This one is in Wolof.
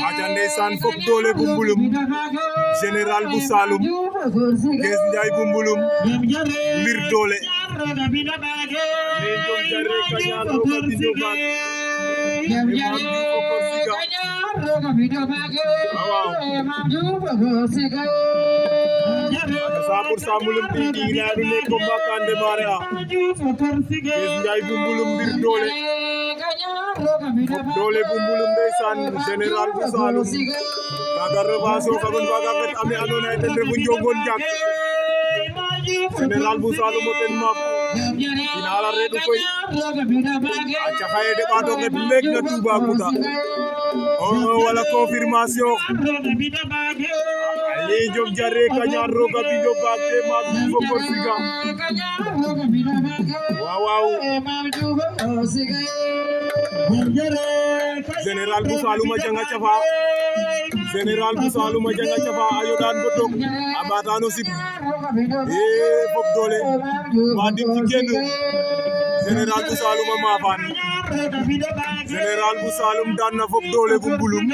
aja ndeysaan fop doole bu mbulum général bu Saloum Gees Njaay bu mbulum mbir doole ne jom jare kañaan roga bido baak Imam Diouf o Korsika aja 100% mbulum ɗiɗi inaanu ne combat ka ndemare a Gees Njaay bu mbulum mbir doole doole bu mbulum ndeysaan général bu Saloum kaga revanche o fagun faga fet ame andoona yee ten refu Njongon Diak général bu Saloum o ten maaf final a reɗ'u koy aca xaye de ɓaato xet leek na Toubacouta wala confirmation ale jom jare kañaan roga bido baak te Mame Diouf o Korsika waaw général bu Saloum a janga cafa général bu Saloum a janga cafa a yoɗaan bo toog a ɓaatano sip fop doole Mbadim ci kenn général bu Saloum a maafaan général bu Saloum daan na fop doole bu mbulum